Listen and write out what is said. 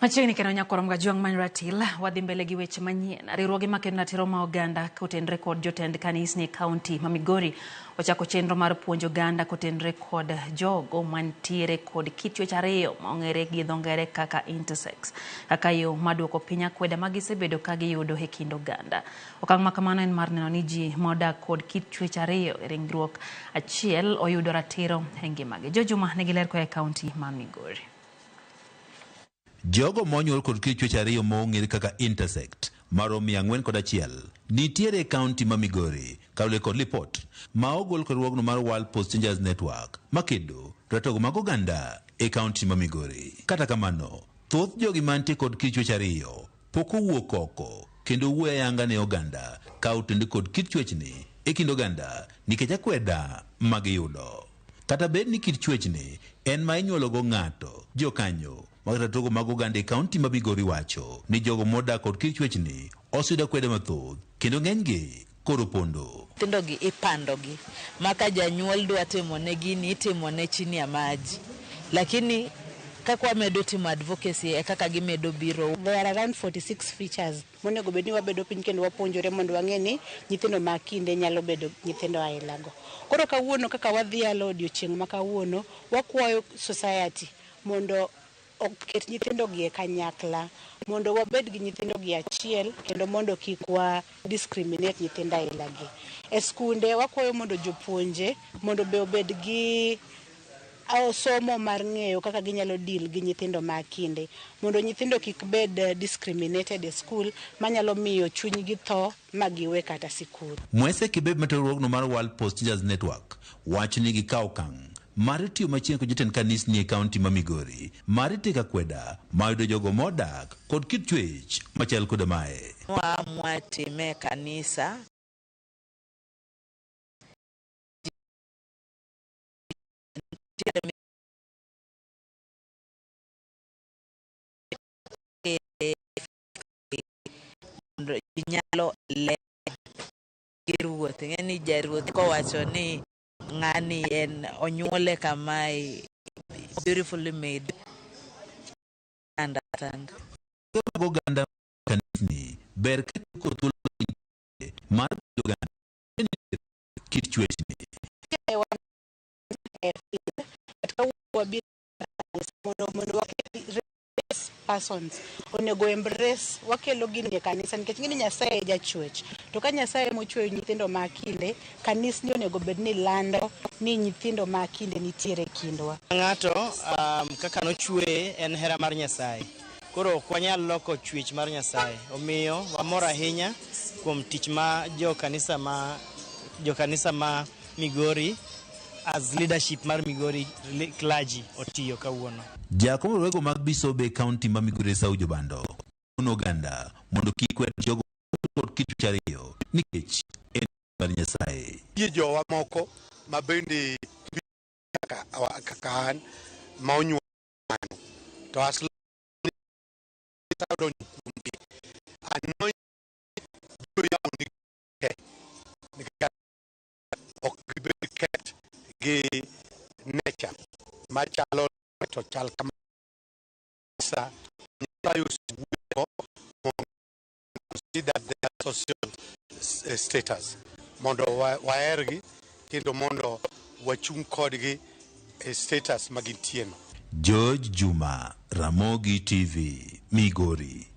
Machiegni kendo nyakorom Gajwang' man Ratil, wadhi mbele gi weche manyien. Riwruoge makedo ratiro ma oganda kotenre kod jotend kanisni e kaunti ma Migori ochako chenro mar puonjo oganda kotenre kod jogo mantiere kod kit chwech ariyo ma ong'ere gi dho ngere kaka intersex, kaka yo mar duoko piny akweda ma gisebedo ka giyudo e kind oganda. Okang' ma kamano en mar neno ni ji ma odak kod kit chwech ariyo e ringruok achiel oyudo ratiro e ngimagi. Jo Juma nigi ler koa e kaunti ma Migori. Jogo monyuol kod kit chwech ariyo mong'ere kaka intersex maromo 401 nitiere e kaunti ma Migori kaluwore kod lipot ma ogol kod riwruogno mar World Post Changers Network makedo ratego mag oganda e kaunti ma Migori. Kata kamano, thoth jogi mantie kod kit chwech ariyo pok owuok oko kendo wuoyo ayanga ne oganda ka otende kod kit chwechni e kind oganda nikech akweda magiyudo. Kata bed ni kit chwechni en ma inyuologo ng'ato, jokanyo mag ratego mag oganda e kaunti ma Migori wacho ni jogo modak kod kit chwechni oseyudo akwede mathoth kendo ng'enygi koro pondo. Nyithindogi ipandogi ma ka janyuol dwa timone gini itimone chini ya maji, lakini kaka wamedo timo advocacy e kaka gimedo biro. There are around 46 features monego bed ni wabedo piny kendo wapuonjore mondo wang'e ni nyithindo ma kinde nyalo bedo nyithindo ailago. Koro kawuono kaka wadhialo odiochieng' ma kawuono, wakwayo society mondo oket nyithindo gi e kanyakla mondo wabed gi nyithindo gi achiel kendo mondo kik wa discriminate nyithindo aila gi. E skunde wakwayo mondo jopuonje mondo be obed gi somo mar ng'eyo kaka ginyalo deal gi nyithindo ma kinde mondo nyithindo kik bed discriminated e skul manyalo miyo chunygi tho ma giwe kata sikul. Mwese Kibeb ma riwruogno mar World Post Teachers Network wacho ni gikawo okang' mar tiyo machiegni kod jotend kanisni e kaunti ma Migori mar tieko akweda mayudo jogo modak kod kit chwech machal koda mae. Mwa time e kanisa mondo ji nyalo lero gi ruoth. Ing'e ni jaruoth kowacho ni ng'ani en onyuole kamae beautifully made understand. Mag oganda kanisni ber ka tiyo kod thuolo mar puonjo oganda kit chwechni. Mondo waket persons onego embrace wakelo gini e kanisa nikech ng'eni Nyasaye e jachwech to ka Nyasaye mochweyo nyithindo ma kinde kanisni onego bed ni lando ni nyithindo ma kinde nitiere e kindwa. Ng'ato kaka nochweye en hera mar Nyasaye. Koro ok wanyal loko chwech mar Nyasaye. Omiyo wamor ahinya kuom tich ma jo kanisa ma Migori as leadership mar Migori clergy otiyo kawuono. Jakom riwruoge mag Bisobe e kaunti ma Migori Esau Jobando kono oganda mondo kik kwed jogo kod kit chwech ariyo nikech en mar Nyasaye. Nitie jowa moko ma bende kaka an ma onyuol mano to as long as odonjo kuomgi anointing biro yawo negi te nikech ok gibed kept gi nature machalo to chal kama sa Nyasaye osewuoyo mondo consider their social status mondo wahergi kendo mondo wachung' kodgi e status ma gintie no. George Juma, Ramogi TV, Migori.